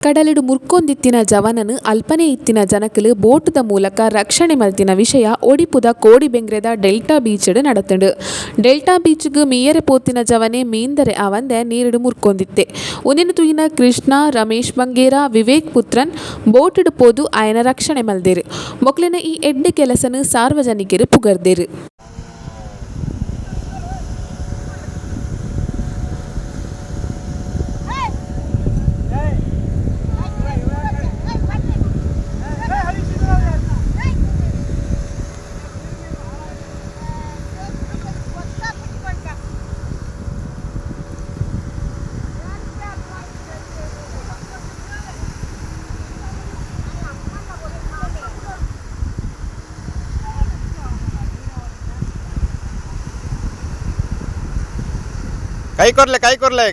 ಕಡಲುಡ್ ಮುರ್ಕೊಂದಿತ್ತಿನ ಜವನನ್ ಅಲ್ಪನೇ ಇತ್ತಿನ ಜನಕುಲು ಬೋಟುದ ಮೂಲಕ ರಕ್ಷಣೆ ಮಲ್ತಿನ ವಿಷಯ ಒಡಿಪುದ ಕೋಡಿಬೆಂಗ್ರೆದ ಡೆಲ್ಟಾ ಬೀಚ್ ಡ್ ನಡತ್ಂಡ್. ಡೆಲ್ಟಾ ಬೀಚ್ ಗ್ ಮೀಯರೆ ಪೋತಿನ ಜವನೆ ಮೀಂದರೆ ಆವಂದೆ ನೀರ್ ಡ್ ಮುರ್ಕೊಂದಿತ್ತೆ. ಉಂದೆನ್ ತೂಯಿನ ಕೃಷ್ಣ, ರಮೇಶ್ ಬಂಗೇರ, ವಿವೇಕ್ ಪುತ್ರನ್ ಬೋಟುಡು ಪೋದು ಆಯನ ರಕ್ಷಣೆ ಮಲ್ದೆರ್. ಮೊಕ್ಲೆನ ಈ ಎಡ್ಡೆ ಕೆಲಸನ್ ಸಾರ್ವಜನಿಕೆರ್ ಪುಗರ್ದೆರ್. ಕೈ ಕೊರ್ಲೆ, ಕೈ ಕೊರ್ಲೆ.